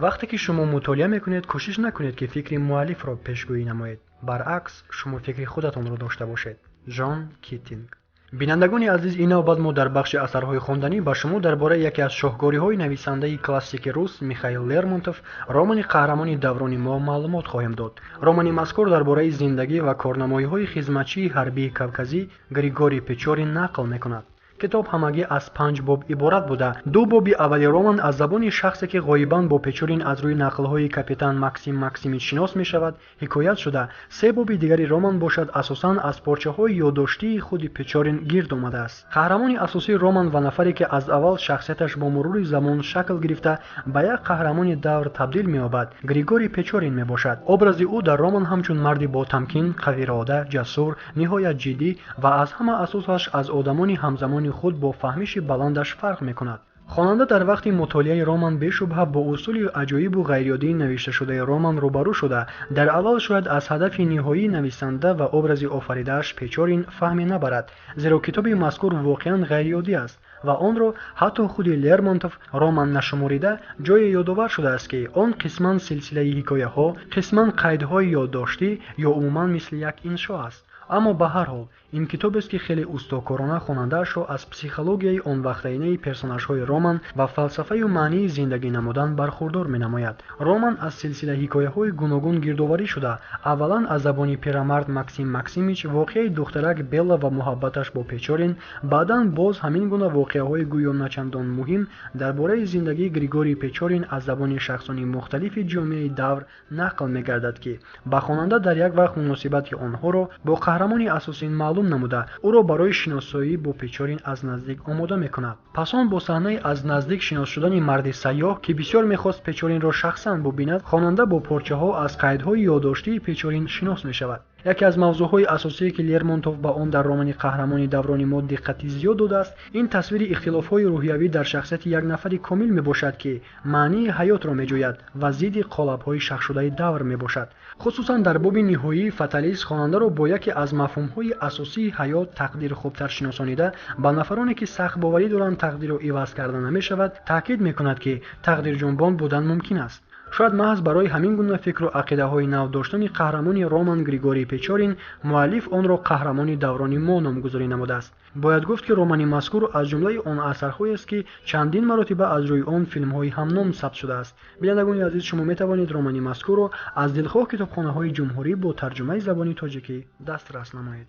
Вақте ки шумо мутолиа мекунед, кӯшиш накунед, ки фикри муаллифро пешгӯӣ намоед. Баръакс, шумо фикри худатонро дошта бошед. Ҷон Китинг. Бинандагони азиз, ин навбат мо дар бахши асарҳои хонданӣ ба шумо дар бораи яке аз шоҳкориҳои нависандаи классики рус Михаил Лермонтов, романи «Қаҳрамони даврони мо» маълумот хоҳем дод. Романи мазкур дар бораи зиндагӣ ва корнамоиҳои хизматчии ҳарбии кавказӣ Григорий Печорин нақл мекунад. Китоб ҳамагӣ аз 5 боб иборат буда, ду боби аввали роман аз забони шахсе, ки ғоибан бо Печорин аз рӯи нақлҳои капитан Максим Максимич шинос мешавад, ҳикоят шуда, се боби дигари роман бошад, асосан аз порчаҳои ёддоштии худи Печорин гирд омадааст. Қаҳрамони асосии роман ва нафаре, ки аз аввал шахсияташ бо мурури замон шакл гирифта, ба як қаҳрамони давр табдил меёбад, Григорий Печорин мебошад. Образи ӯ дар роман ҳамчун марди ботамкин, қавирода, ҷасур, ниҳоят ҷиддӣ ва аз ҳама асосаш аз одамони ҳамзамони худ бо фаҳмиши баландаш фарқ мекунад. Хонанда дар вақти мутолиаи роман бешубҳа бо усули аҷоибу ғайриоддии навишташудаи роман рӯбарӯ шуда, дар аввал шояд аз ҳадафи ниҳоии нависанда ва образи офаридааш Печорин фаҳме набарад, зеро китоби мазкур воқеан ғайриоддӣ аст ва онро ҳатто худи Лермонтов роман нашуморида, ҷое ёдовар шудааст, ки он қисман силсилаи ҳикояҳо, қисман қайдҳои ёддоштӣ ё умуман мисли як иншо аст. Аммо ба ҳар ҳол ин китобест, ки хеле устокорона хонандаашро аз психологияи онвақтаинаи персонажҳои роман ва фалсафаю маънии зиндагӣ намудан бархурдор менамояд. Роман аз силсила ҳикояҳои гуногун гирдоварӣ шуда, аввалан аз забони пирамард Максим Максимич воқеаи духтарак Белла ва муҳаббаташ бо Печорин, баъдан боз ҳамин гуна воқеаҳои гӯё начандон муҳим дар бораи зиндагии Григорий Печорин аз забони шахсони мухталифи ҷомеаи давр нақл мегардад, ки ба хонанда дар як вақт муносибати онҳоро бо қаҳрамони асосин маълум намуда, ӯро барои шиносоӣ бо Печорин аз наздик омода мекунад. Пас он бо саҳнаи аз наздик шинос шудани марди сайёҳ, ки бисёр мехост Печоринро шахсан бубинад, хонанда бо порчаҳо аз қайдҳои ёддоштии Печорин шинос мешавад. Яке аз мавзӯъҳои асосие, ки Лермонтов ба он дар романи «Қаҳрамони даврони мо» диққати зиёд додааст, ин тасвири ихтилофҳои рӯҳиявӣ дар шахсияти як нафари комил мебошад, ки маънии ҳаётро меҷӯяд ва зидди қолабҳои шахшудаи давр мебошад. Хусусан дар боби ниҳоии фаталист хонандаро бо яке аз мафҳумҳои асосии ҳаёт, тақдир, хубтар шиносонида, ба нафароне, ки сахтбоварӣ доранд тақдирро иваз карда намешавад, таъкид мекунад, ки тақдирҷунбон будан мумкин аст. Шояд маҳз барои ҳамин гуна фикру ақидаҳои нав доштани қаҳрамони роман Григорий Печорин муаллиф онро «Қаҳрамони даврони мо» номгузорӣ намудааст. Бояд гуфт, ки романи мазкур аз ҷумлаи он асарҳоест, ки чандин маротиба аз рӯи он филмҳои ҳамном сабт шудааст. Бинандагони азиз, шумо метавонед романи мазкурро аз дилхоҳ китобхонаҳои ҷумҳурӣ бо тарҷумаи забони тоҷикӣ дастрас намоед.